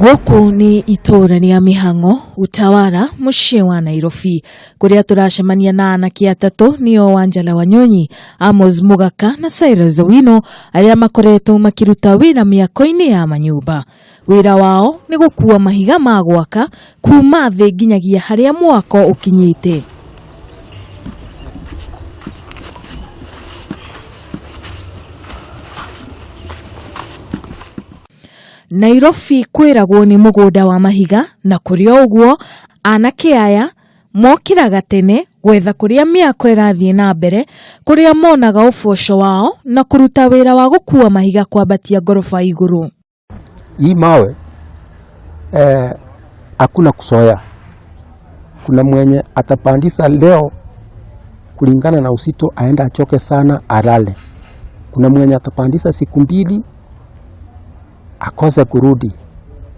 Gũkũ nĩ itũũra rĩa Mĩhang'o, Utawala, mũciĩ wa Nairobi, kũrĩa tũracemania na anake atatũ nĩo Wanjala Wanyonyi, Amos Mũgaka na Cyrus Owino arĩa makoretwo makĩruta wĩra mĩako-inĩ ya manyũmba. Wĩra wao nĩ gũkua mahiga ma gwaka kuma thĩ nginyagia harĩa mwako ũkinyĩte. Nairobi kwĩragwo nĩ mũgũnda wa mahiga na kũrĩ o ũguo anake aya mokĩraga tene gwetha kũrĩa mĩako ĩrathiĩ na mbere kũrĩa monaga ũboco wao na kũruta wĩra wa gũkua mahiga kwambatia ngoroba igũrũ. Hii mawe hakuna kuzoea. Kuna mwenye atapandisha leo kulingana na uzito, aenda achoke sana alale. Kuna mwenye atapandisha siku mbili akose kurudi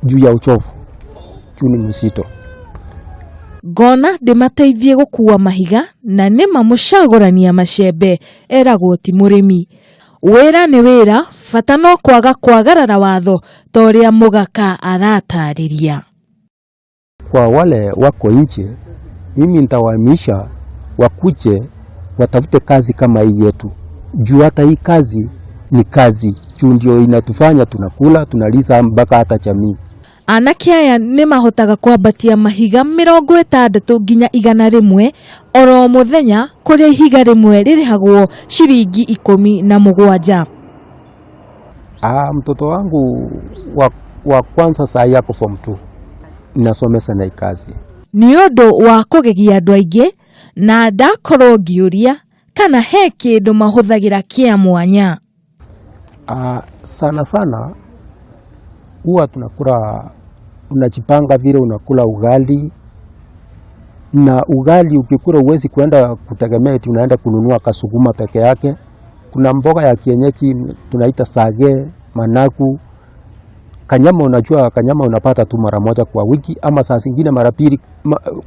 juu ya uchovu, juu ni mzito. Ngona ndĩmateithie gũkua mahiga na nĩma mũcagũrania macembe eragwo ti mũrĩmi. Wĩra nĩ wĩra, bata no kwaga kwagarara watho ta ũrĩa Mũgaka aratarĩria. Kwa wale wako nje, mimi nitawahamisha wakuje watafute kazi kama hii yetu, juu hata hii kazi ni kazi, juu ndio inatufanya tunakula tunaliza mpaka hata jamii. Anake aya nĩ mahotaga kwambatia mahiga 60 nginya 100 oro mũthenya kũrĩa ihiga rĩmwe rĩrĩhagwo ciringi 17. Ah, mtoto wangu wa kwanza saa hii ako form 2, ninasomesa na hii kazi. Nĩ ũndũ wa kũgegia andũ aingĩ na ndakorwo ngĩũria kana he kĩndũ mahũthagĩra kĩa mwanya. Ah, sana sana huwa tunakula, unajipanga vile unakula ugali, na ugali ukikula huwezi kuenda kutegemea eti unaenda kununua kasukuma peke yake. Kuna mboga ya kienyeji tunaita sage, managu, kanyama. Unajua kanyama unapata tu mara moja kwa wiki ama saa zingine mara pili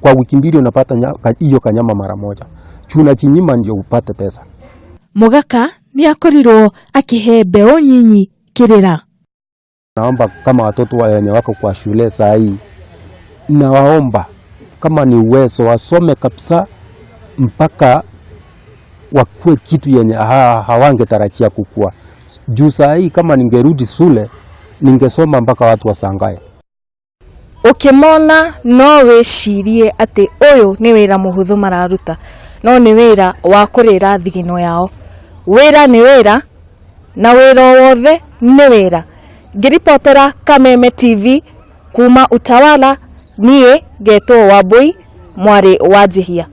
kwa wiki mbili unapata hiyo kanyama mara moja. Juu unajinyima ndio upate pesa. Mũgaka nĩ akorirwo akĩhe mbeũ nyinyi kĩrĩra. Naomba kama watoto wenye wako kwa shule saa hii, nawaomba kama ni uwezo wasome kabisa mpaka wakue kitu yenye hawangetarajia kukua. Juu saa hii kama ningerudi shule ningesoma mpaka watu washangae. Ũkĩmona no wĩcirie atĩ ũyũ nĩ wĩra mũhũthũ mararuta, no nĩ wĩra wa kũrĩra thigino yao. Wĩra nĩ wĩra na wĩra o wothe nĩ wĩra. Ngĩribotera Kameme TV kuma Utawala, niĩ ngetwo Wambui mwarĩ wa Njihia.